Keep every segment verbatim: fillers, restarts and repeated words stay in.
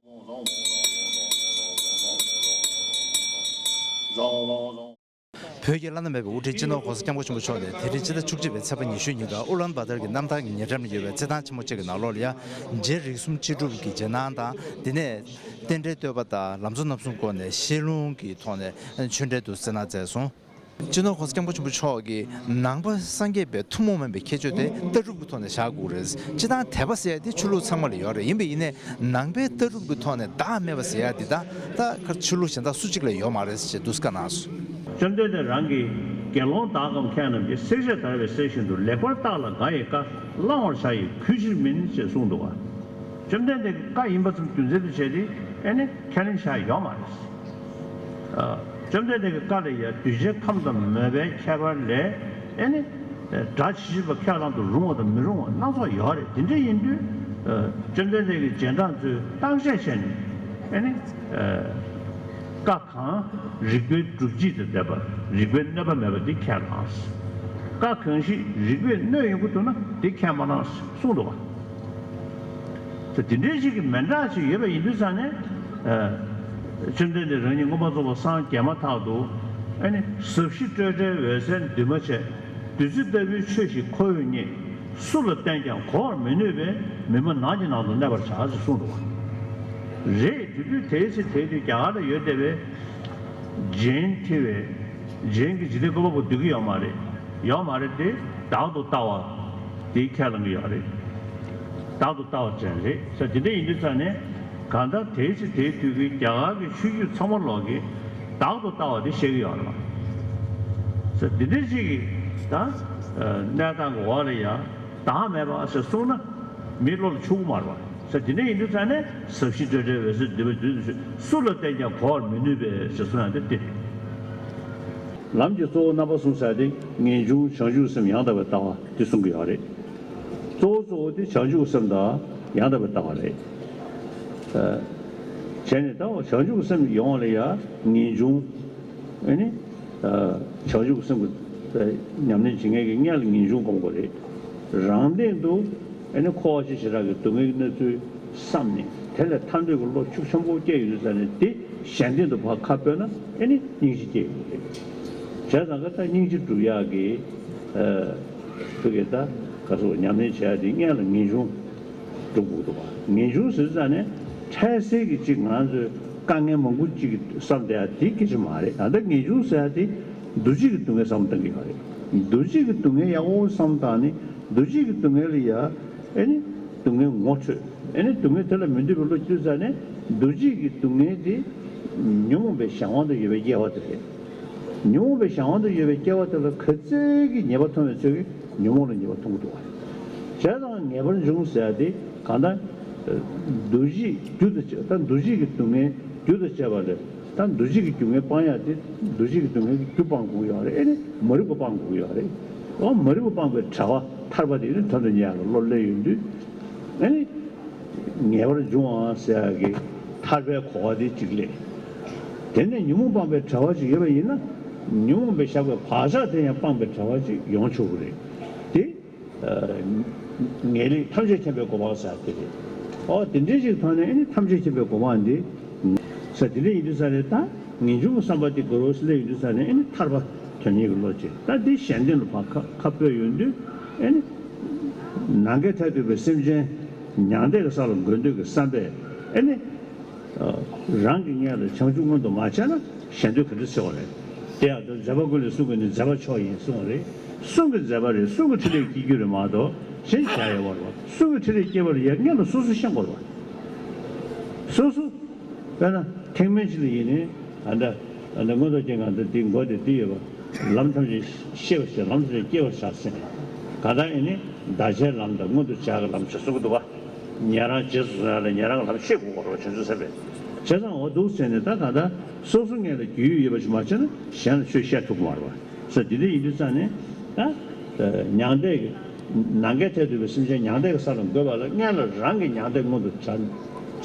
བོད་ཀྱི་བླ་ན་མེད་པའི་དབུ་ཁྲིད་སྤྱི་ནོར་༸གོང་ས་༸སྐྱབས་མགོན་ཆེན་པོ་མཆོག་ནས་དེ་རིང་ཕྱི་ཟླ་བཅུ་གཅིག་པའི་ཚེས་པ་ཉི་ཤུའི་ཉིན་ཀ་ཨུ་ལན་བ་ཏར་གྱི་གནམ་ཐང་གི་ཉེ་འགྲམ་ལ་ཡོད་པའི་རྩེད་ཐང་ཆེན་མོ་གཅིག་གི་ནང་ལོགས་ལ་ཡང་རྗེ་རིགས་གསུམ་སྤྱི་སྒྲུབ་ཀྱི་རྗེས་གནང་དང་། དེ་ནས་རྟེན་འབྲེལ་བསྟོད་པ་དང་ལམ་གཙོ་རྣམ་གསུམ་སྐོར་ནས་ཤེས་ལྷུང་གི་ཐོག་ནས་ཆོས་འབྲེལ་དུ་རྩེད་གནང་མཛད་སོང་། སྤྱི་ནོར་༸གོང་ས་༸སྐྱབས་མགོན་ཆེན་པོ་མཆོག་གིས་ནང་པ་སངས་རྒྱས་པའི་ཐུན་མོང་མིན་པའི་ཁྱད་ཆོས་དེ་ལྟ་གྲུབ་ཀྱི་ཐོག་ནས་བཞག་དགོས་རེད། སྤྱིར་བཏང་དད་པ་ཟེར་ཡ་དེ་ཆོས་ལུགས་ཚང་མ་ལ་ཡོད་རེད། ཡིན་པས་ཡིན་ནའི་ནང་པའི་ལྟ་གྲུབ་ཀྱི་ཐོག་ནས་བདག་མེད་པ་ཟེར་ཡ་དེ་ད་ད་ཆོས་ལུགས་གཞན་དག་སུ་གཅིག་ལ་ཡོད་མ་རེད་ཅེས་འདུག་སེ་བཀའ་གནང་སོང་། བཅོམ་ལྡན་འདས་རང་གིས་དགེ་སློང་དག་གམ་མཁས་རྣམས་ཀྱིས། བསྲེག་བཅད་བརྡར་བའི་གསེར་བཞིན་དུ། ལེགས་པར་བརྟགས་ལ་དགའ་ཡི་བཀའ། བླང་བར་བྱ་ཡི་གུས་ཕྱིར་མིན་ཅེས་གསུངས་འདུག་པ། བཅོམ་ལྡན་འདས་ཀྱི་བཀའ་ཡིན་པ་ཙམ་རྒྱུ་མཚན་དུ་བྱས་ཏེ་ཨེ་ནི་ཁས་ལེན་བྱ་ཡ་ཡོད་མ་རེད། ཨ། བཅོམ་ལྡན་འདས་ཀྱི་བཀའ་ལ་ཡང་གདུལ་བྱའི་ཁམས་དང་མོས་པའི་ཁྱད་པར་ལས་ཨེ་ནི་སྒྲ་ཇི་བཞིན་པ་ཁས་བླང་དུ་རུང་བ་དང་མི་རུང་བ་སྣ་ཚོགས་ཡོད་རེད། དེ་འདྲ་ཡིན་དུས་ཨ། བཅོམ་ལྡན་འདས་ཀྱི་རྗེས་འབྲང་ཚོས་བརྟག་དཔྱད་བྱས་ནས་ཨེ་ནི་ཨ། བཀའ་གང་རིགས་པའི་སྒྲུབ་བྱེད་དང་ལྡན་པ། རིགས་པའི་གནོད་པ་མེད་པ་དེ་ཁས་བླངས། བཀའ་གང་ཞིག་རིགས་པས་གནོད་ཡོང་གི་འདུག་ན་དེ་ཁས་མ་བླངས་གསུངས་འདུག་པ། ད་དེ་འདྲའི་ཞིག་གི་མི་འདྲ་ཞིག་ཡོད་པ་ཡིན་དུས་ཙང་ནས། ཨ། བཅོམ་ལྡན་འདས་རང་ཉིད་མངོན་པར་རྫོགས་པར་སངས་རྒྱས་མ་ཐག་ཏུ་ཨ་ནི་ཟབ་ཞི་སྤྲོས་བྲལ་འོད་གསལ་འདུས་མ་བྱས། བདུད་རྩི་ལྟ་བུའི་ཆོས་ཤིག་ཁོ་བོས་རྙེད། སུ་ལ་བསྟན་ཀྱང་གོ་བར་མི་ནུས་པས། མི་སྨྲ་ནགས་ཀྱི་ནང་དུ་གནས་པར་བྱ་ཞེས་གསུངས་འདུག་པ། རེད། དེ་དུས་དེའི་ཚེ་དེའི་དུས་རྒྱ་གར་ལ་ཡོད་བསྡད་པའི་རྗེན་ཐེ་བའི་རྗེན་གྱི་འཇིག་རྟེན་བཀོད་པ་པོ་འདུག་གི་ཡོད་མ་རེད། ཡོད་མ་རེད་དེ། བདག་ཏུ་ལྟ་བ་དེ་ཁས་བླངས་ཀྱི་ཡོད་རེད། བདག་ཏུ་ལྟ་བ་ཅན་རེད་ཟེར། དེ་འདྲ་ཡིན་དུས་ཙང་ནས་གང་ལྟར་དེའི་ཚེ་དེའི་དུས་ཀྱི་རྒྱ་གར་གྱི་ཆོས་བརྒྱུད་ཚང་མ་ལོག་གིས་བདག་ཏུ་ལྟ་བ་དེ་བཤད་ཀྱི་ཡོད་རེད་པ། ཟེར་དེ་འདྲ་ཞིག་གིས་ད་གནས་སྟངས་ཀྱི་འོག་ལ་ཡང་བདག་མེད་པ་ཟེར་གསུངས་ན་མི་བློ་ལ་ཆུག་གི་མ་རེད་པ། ཟེར་དེ་འདྲ་ཡིན་དུས་ཙང་ནས་ཟབ་ཞི་སྤྲོས་བྲལ་འོད་གསལ་འདུས་པ་འདུས་སུ་ཆུད། སུ་ལ་བསྟན་ཀྱང་གོ་བར་མི་ནུས་པས་ཟེར་གསུངས་ཡ་དེ་སྟེ། ལམ་གྱི་གཙོ་བོ་རྣམ་པ་གསུམ་ཟེར་ཡ་དེ་ངེས་འབྱུང་བྱང་ཆུབ་སེམས་ཡང་དག་པའི་ལྟ་བ་དེ་གསུང་གི་ཡོད་རེད། གཙོ་བོ་གཙོ་བོ་དེ་བྱང་ཆུབ་སེམས་དང་ཡང་དག་པའི་ལྟ་བ་རེད། ཨ། བྱས་ནས་ད་བྱང་ཆུབ་སེམས་ཡོང་བ་ལ་ཡང་ངེས་འབྱུང་། ཨེ་ནི། ཨ། བྱང་ཆུབ་སེམས་ཀྱི་ཉམས་ལེན་བྱེད་མཁན་གྱི་སྔོན་ལ་ངེས་འབྱུང་སྒོམ་དགོས་རེད། རང་སྟེང་དུ་ཨེ་ནི་འཁོར་བ་སྤྱི་བྱེ་བྲག་གི་སྡུག་བསྔལ་གྱི་གནས་ཚུལ་བསམ་ནས་དེ་ལས་ཐར་འདོད་ཀྱི་བློ་ཤུགས་ཆེན་པོ་སྐྱེ་ཡོང་དུས་ཙང་ནས་དེ་གཞན་སྟེང་དུ་ཕར་ཁ་སྤོས་ན་ཨེ་ནི་སྙིང་རྗེ་སྐྱེ་ཡོང་གི་རེད། བྱས་ཙང་ཀ་ད་སྙིང་རྗེ་སྒྲུབ་ཡག་གི་ཨ། ཐུགས་ཀྱི་ད་ག་སོགས་ཉམས་ལེན་བྱེད་ཡ་དེ་སྔོན་ལ་ངེས་འབྱུང་སྒྲུབ་དགོས་འདུག་པ། ངེས་འབྱུང་ཟེར་ཙང་ནས་འཕྲལ་སེལ་གྱི་ཅིག་ང་ཚོས་དཀའ་ངལ་མང་པོ་ཅིག་བསམ་བསྡད་ཡ་དེ་སྐད་ཆ་མ་རེད། ད་ལྟ་ངེས་འབྱུང་ཟེར་ཡ་དེ་འདུ་བྱེད་ཀྱི་སྡུག་བསྔལ་བསམ་བློ་གཏང་གི་ཡོད་རེད། འདུ་བྱེད་ཀྱི་སྡུག་བསྔལ་ཡག་པོ་བསམ་བཏང་ནས་འདུ་བྱེད་ཀྱི་སྡུག་བསྔལ་ལ་ཡ་ཨེ་ནི་སྡུག་བསྔལ་ངོ་འཕྲོད། ཨེ་ནི་སྡུག་བསྔལ་དེ་ལ་མི་འདོད་པའི་བློ་སྐྱེས་ཙང་ནས་འདུ་བྱེད་ཀྱི་སྡུག་བསྔལ་དེ་ཉོན་མོངས་པའི་གཞན་དབང་དུ་ཡོད་པའི་དབྱེ་བ་དེ་རེད། ཉོན་མོངས་པའི་གཞན་དབང་དུ་ཡོད་པའི་སྐྱེ་བ་དེ་ལ་ག་ཚད་ཀྱི་ཉེས་པ་མཐོང་བའི་ཚོད་ཀྱིས་ཉོན་མོངས་ལ་ཉེས་པ་མཐོང་གི་འདུག་བ། བྱས་ཙང་ངེས་པར་འབྱུང་ཟེར་ཡ་དེ་གང་ལྟར་འདུ་བྱེད་རྒྱུ་དང་བཅས། ད་འདུ་བྱེད་ཀྱི་སྡུག་བསྔལ་རྒྱུ་དང་བཅས་པ་ལས་ད་འདུ་བྱེད་ཀྱི་རྒྱུ་ངན་སྤང་ཡ་དེ་འདུ་བྱེད་ཀྱི་སྡུག་བསྔལ་གྱི་རྒྱུ་སྤང་དགོས་ཀྱི་ཡོད་རེད། ཨེ་ནི་མ་རིག་པ་སྤང་དགོས་ཀྱི་ཡོད་རེད། འོ་མ་རིག་པ་སྤངས་པའི་བྱ་བ་ཐར་པ་དེ་ནི་དོན་དུ་གཉེར་ཡ་ལ་བློ་སླེབས་ཡོང་དུས་ཨེ་ནི། ངེས་པར་འབྱུང་བ་ཟེར་ཡག་གི་ཐར་པའི་གོ་བ་དེ་གཅིག་སླེབས། དེ་ནས་ཉོན་མོངས་སྤངས་པའི་བྱ་བ་ཅིག་ཡོད་པ་ཡིན་ན། ཉོན་མོངས་པའི་བཞག་པའི་བག་ཆགས་དེ་ཡང་སྤངས་པའི་བྱ་བ་ཅིག་ཡོང་ཆོག་གི་རེད། དེ་ཨ་ངེས་ལེགས་ཐམས་ཅད་མཁྱེན་པའི་གོ་འཕང་ཟེར་དེ་རེད། ཨོ་དེ་འདྲའི་ཞིག་ཐོག་ནས་ཨེ་ནི་ཐམས་ཅད་མཁྱེན་པའི་གོ་འཕང་འདི་ཟེར་དེ་འདྲ་ཡིན་དུས་ཙང་ནས་ད་ངེས་འབྱུང་གི་བསམ་པ་དེ་དགོས་རེད་ཟེར་ཡིན་དུས་ཙང་ནས་ཨེ་ནི་ཐར་པ་དོན་གཉེར་གྱི་བློ་ཅིག་ད་འདི་གཞན་དོན་ལ་ཕར་ཁ་ཁ་སྤོས་ཡོང་དུས་ཨེ་ནི། ནམ་མཁའི་མཐས་གཏུགས་པའི་སེམས་ཅན་མྱང་འདས་ཀྱི་ས་ལ་འགོད་འདོད་ཀྱི་བསམ་པས་ཨེ་ནི། རང་གི་སྔོན་ལ་བྱང་ཆུབ་མངོན་དུ་མ་བྱས་ན་གཞན་དོན་ག་འདྲ་བྱེད་པ་རེད། དེ་ཡང་མཛད་པ་ཀུན་ལས་གསུང་གི་ནི་མཛད་པ་མཆོག་ཡིན་གསུང་བ་རེད། གསུང་གི་མཛད་པ་རེད། གསུང་གི་ཕྲིན་ལས་སྐྱེ་རྒྱུ་རེད་མ་གཏོགས་གཞན་བྱ་ཡོད་པ་རེད་པ། གསུང་གི་ཕྲིན་ལས་སྐྱེ་བ་ལ་ཡ་སྔོན་ལ་སོ་སོ་ཤེས་དགོས་རེད་པ། སོ་སོ། དཔེར་ན་ཐེག་དམན་ཅིག་ལ་ཡིན་ནའི་ཨ་འདྲ་ཨ་འདྲ་མངོན་རྟོགས་རྒྱན་གང་འདྲ་འདི་མགོ་དེ་འདི་ཡོད་པ། ལམ་ཐམས་ཅད་ཤེས་པར་བྱ། ལམ་ཐམས་ཅད་སྐྱེ་བར་བྱ་ཟེར་ནས་གང་ལྟར་ཨེ་ནི་བདག་བྱའི་ལམ་དང་མངོན་དུ་བྱ་གི་ལམ་ཞེས་གསུང་གི་འདུག་པ། ཉན་རང་རྗེས་སུ་བཟུང་ཡ་ལ་ཉན་རང་གི་ལམ་ཤེས་དགོས་པ་རེད་བྱང་ཆུབ་སེམས་དཔའི། བྱས་ཙང་འོ་འདུག་ཟེར་ནས་ད་གང་ལྟར་སོ་སོ་སྔོན་ལ་རྒྱུས་ཡོད་ཡོད་པ་ཞིག་མ་བྱས་ན་གཞན་ལ་ཆོས་བཤད་ཐུབ་ཀྱི་མ་རེད་པ། ས་འདི་འདྲ་ཡིན་དུས་ཙང་ནས་ད་མྱང་འདས་ཀྱི་ནམ་མཁའི་མཐས་གཏུགས་པའི་སེམས་ཅན་མྱང་འདས་ཀྱི་ས་ལ་འགོད་པ་ལ་སྔོན་ལ་རང་གི་མྱང་འདས་མངོན་དུ་བྱ་བྱ་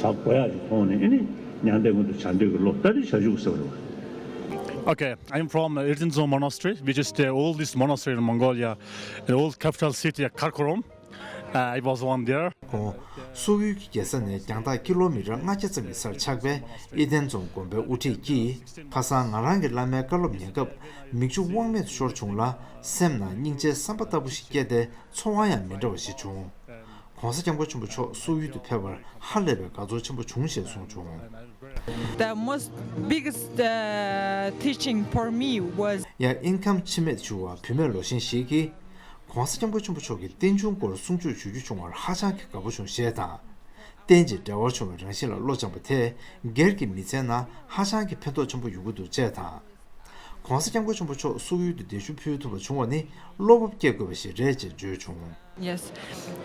དགོས་ཡ་ཞིག་མཐོང་ནས་ཨེ་ནི་མྱང་འདས་མངོན་དུ་བྱ་འདོད་ཀྱི་བློ་ད་འདི་བྱང་ཆུབ་ཀྱི་སེམས་རེད་པ། Okay, I'm from uh, Erdenzon Monastery, which is the oldest monastery in Mongolia, the old capital city of Karakorum. Uh, I was one there. ཁོང་སོག་ཡུལ་གྱི་རྒྱལ་ས་ནས་རྒྱང་ཐག་ཀི་ལོ་མི་ཊར་ལྔ་བརྒྱ་ཙམ་གྱི་སར་ཆགས་པའི་ཨི་ལྡན་རྫོང་དགོན་པའི་དབུ་ཁྲིད་ཀྱིས། ཁ་སང་ང་རང་གི་བླ་མའི་བཀའ་སློབ་ཉན་སྐབས་མིག་ཆུ་དབང་མེད་དུ་ཤོར་བྱུང་ལ། སེམས་ནང་སྙིང་རྗེའི་བསམ་པ་ལྟ་བུ་ཞིག་སྐྱེས་ཏེ། ཚོར་བ་ཡང་མི་འདྲ་བ་ཞིག་བྱུང་། ༸གོང་ས་༸སྐྱབས་མགོན་ཆེན་པོ་མཆོག་སོག་ཡུལ་དུ་ཕེབས་པར་ཧ་ལས་པའི་དགའ་ཚོར་ཆེན་པོ་བྱུང་ཞེས་གསུངས་བྱུང་། The most biggest uh, teaching for me was ཡང་ཨིན་ཁམ་འཆི་མེད་ཞུ་བ་བུད་མེད་ལོ་ཆེན་ཞིག་གིས། ༸གོང་ས་༸སྐྱབས་མགོན་ཆེན་པོ་མཆོག་གི་རྟེན་འབྱུང་སྐོར་གསུང་ཆོས་ཞུ་རྒྱུ་བྱུང་བར་ཧ་ཅང་གི་དགའ་པོ་བྱུང་ཞེས་དང་། རྟེན་ཅིང་འབྲེལ་བར་བྱུང་བའི་རང་བཞིན་ལ་བློ་སྦྱངས་པ་དེས་སྒེར་གྱི་མི་ཚེའི་ནང་ཧ་ཅང་གི་ཕན་ཐོགས་ཆེན་པོ་ཡོང་གི་འདུག་ཅེས་དང་། ༸གོང་ས་༸སྐྱབས་མགོན་ཆེན་པོ་མཆོག་སོག་ཡུལ་དུ་གདན་ཞུ་ཕུལ་ཐུབ་པ་བྱུང་བ་ནི་བློ་སྤོབས་སྐྱེ་དགོས་པ་ཞིག་རེད་ཅེས་བརྗོད་བྱུང་། Yes,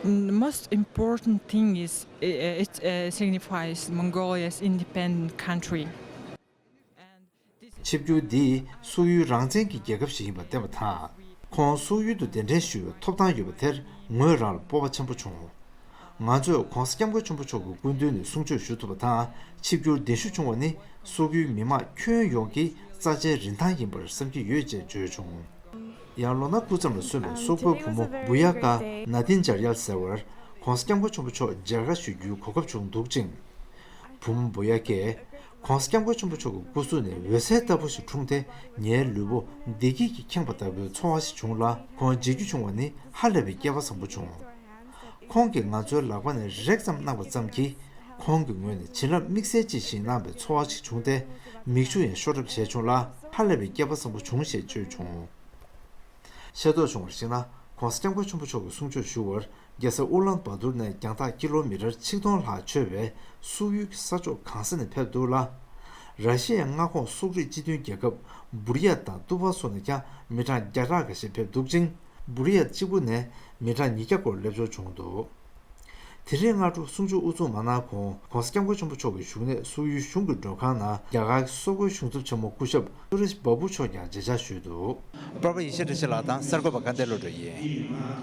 the most important thing is uh, it uh, signifies Mongolia's independent country. And this is ཆིབས་བསྒྱུར་འདིས་སོག་ཡུལ་རང་བཙན་གྱི་རྒྱལ་ཁབ་ཞིག་ཡིན་པ་བསྟན་པ་དང་། ཁོང་སོག་ཡུལ་དུ་གདན་འདྲེན་ཞུ་བའི་ཐོབ་ཐང་ཡོད་པ་དེར་ངོས་རང་ལ་སྤོབས་པ་ཆེན་པོ་བྱུང་། ང་ཚོས་༸གོང་ས་༸སྐྱབས་མགོན་ཆེན་པོ་མཆོག་གི་སྐུ་མདུན་ནས་གསུང་ཆོས་ཞུ་ཐུབ་པ་དང་། ཆིབས་བསྒྱུར་གདན་ཞུ་བྱུང་བ་ནི་སོག་ཡུལ་མི་དམངས་ཁྱོན་ཡོངས་ཀྱི་རྩ་ཆེའི་རིན་ཐང་ཡིན་པར་བསམ་གྱི་ཡོད་ཅེས་བརྗོད་བྱུང་། ཡང་ལོ་ན་དགུ་ཙམ་ལ་སོན་པའི་སོག་པོའི་བུ་མོ་བུ་ཡ་ཀ་ན་དིན་ཇར་ཡལ་ཟེར་བར་༸གོང་ས་༸སྐྱབས་མགོན་ཆེན་པོ་མཆོག་མཇལ་ཁ་ཞུ་རྒྱུའི་གོ་སྐབས་བྱུང་འདུག་ཅིང་། བུ་མོ་བུ་ཡ་ཀས་༸གོང་ས་༸སྐྱབས་མགོན་ཆེན་པོ་མཆོག་གི་སྐུ་གཟུགས་ནས་འོད་ཟེར་ལྟ་བུ་ཞིག་འཁྲུངས་ཏེ། ངའི་ལུས་པོ་བདེ་སྐྱིད་ཀྱིས་ཁེངས་པ་ལྟ་བུའི་ཚོར་བ་ཞིག་བྱུང་ལ། ཁོང་མཇལ་རྒྱུ་བྱུང་བ་ནི་ཧ་ལས་པའི་སྐལ་བ་བཟང་པོ་བྱུང་། ཁོང་གིས་ང་ཚོའི་ལག་པ་ནས་རེག་ཙམ་གནང་བ་ཙམ་གྱིས། ཁོང་གི་ངོས་ནས་བྱིན་རླབས་དམིགས་བསལ་ཅན་ཞིག་གནང་བའི་ཚོར་བ་ཞིག་བྱུང་སྟེ། མིག་ཆུ་ཡང་ཤོར་གྲབས་བྱས་བྱུང་ལ། ཧ་ལས་པའི་སྐལ་བ་བཟང་པོ་བྱུང་ཞེས་བརྗོད་བྱུང་། ཤེས་རྟོགས་བྱུང་བར་གཞིགས་ན། ༸གོང་ས་༸སྐྱབས་མགོན་ཆེན་པོ་མཆོག་གི་གསུང་ཆོས་ཞུ་བར་རྒྱལ་ས་ཨུ་ལན་བཱ་ཏུར་ནས་རྒྱང་ཐག་ཀི་ལོ་མི་ཊར་ཆིག་སྟོང་ལྷག་ཆོད་པའི་སོག་ཡུལ་གྱི་ས་ཕྱོགས་གང་ས་ནས་ཕེབས་འདུག་ལ། ར་ཤི་ཡའི་མངའ་ཁོངས་སོག་རིགས་སྤྱི་མཐུན་རྒྱལ་ཁབ་བུ་རི་ཡ་དང་ཏུ་བ་སོགས་ནས་ཀྱང་མི་གྲངས་བརྒྱ་ཕྲག་འགའ་ཤས་ཕེབས་འདུག་ཅིང་། བུ་རི་ཡ་གཅིག་པུ་ནས་མི་གྲངས་ཉིས་བརྒྱ་སྐོར་སླེབས་འབྱོར་བྱུང་འདུག། དེ་རིང་སྔ་དྲོ་གསུང་ཆོས་དབུ་འཛུགས་མ་གནང་གོང་༸གོང་ས་༸སྐྱབས་མགོན་ཆེན་པོ་མཆོག་གི་བཞུགས་གནས་སོག་ཡུལ་གཞུང་གི་མགྲོན་ཁང་ནང་རྒྱ་གར་གྱི་སོག་པོའི་གཞུང་ཚབ་ཆེན་མོ་སྐུ་ཞབས་སུ་རེཤ་བྷ་བྷུ་མཆོག་ཀྱང་མཇལ་བཅར་ཞུས་འདུག། སྤོབས་པ་ཡེ་ཤེས་བཀྲ་ཤིས་ལགས་དང་གསར་འགོད་པ་དགའ་ལྡན་བློ་གྲོས་ཡིན།